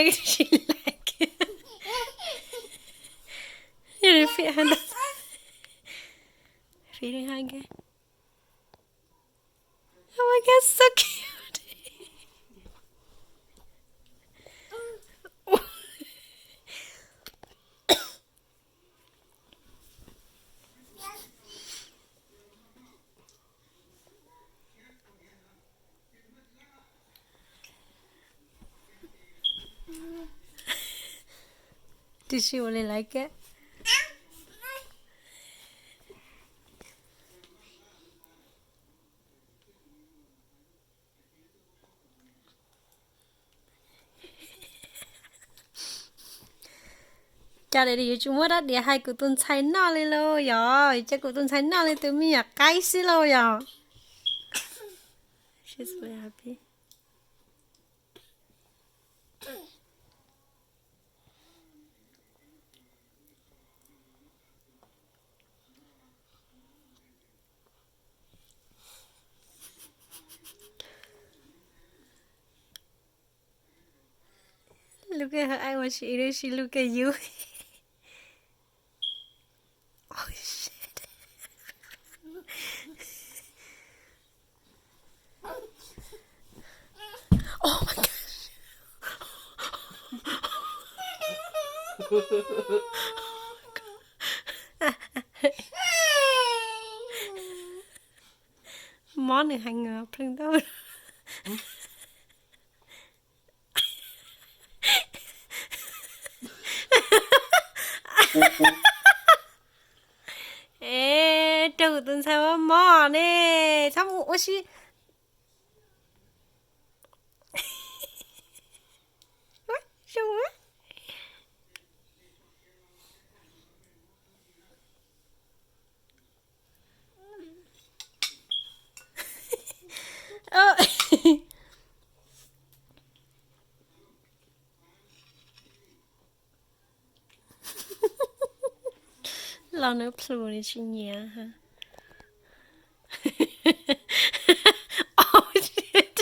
She like it. Yog li fij hais ntau. Feeling hais ke. Oh my god, so cute. Tab sis ua li lawv kab. Cas daddy yuav tsis muab rab diav hais kuv tus ntxhais noj li lauj yom? Cas kuv tus ntxhais noj li tus me nyuam qaib xwb lauj yom? She's very happy. Look at her eye when she eating, she look at you. Oh shit. Oh my gosh. Mob nws heev, please don't. Es raug kuv tus ntxhais ua mob ne, txhob mus ua si. Los nws plhus nws tsis nyiam. Oh, shit.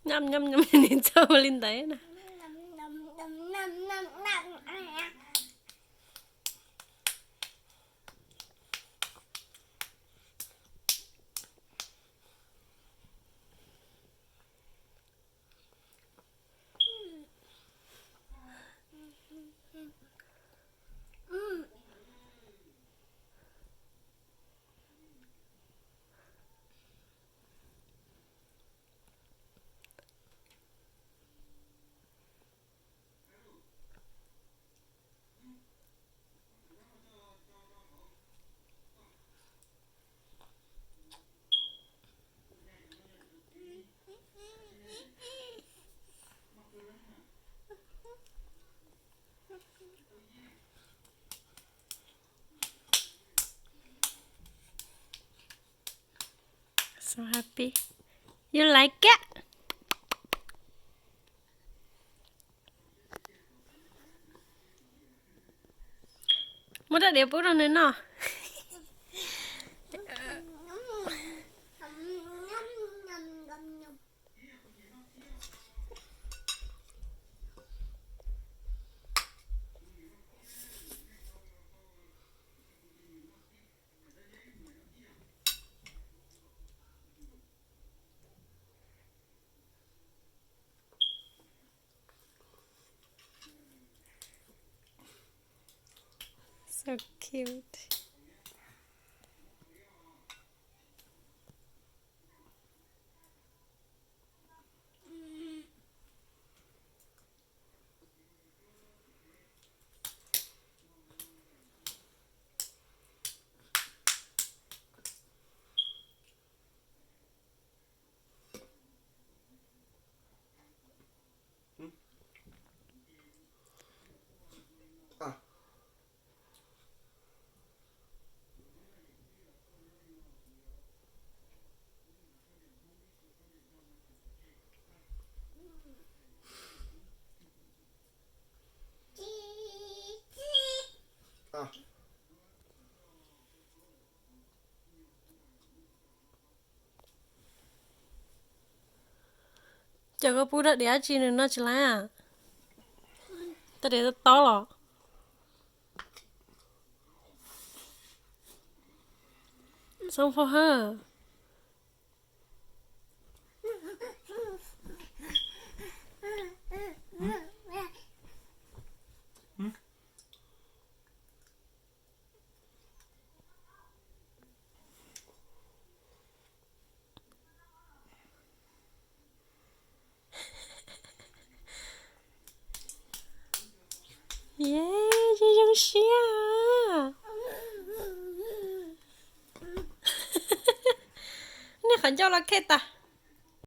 Nyob nyob nyob nws txawj ua li ntawd na. So happy. You like it? Muab rab diav pub rau nws noj. So cute. Cov koj pub rau diav dab tsi nws noj tsis laib? Tau diav tob tob los? Xoob phob hab. Ye, zoo zoo siab. Nej qhov ncauj los khej tas.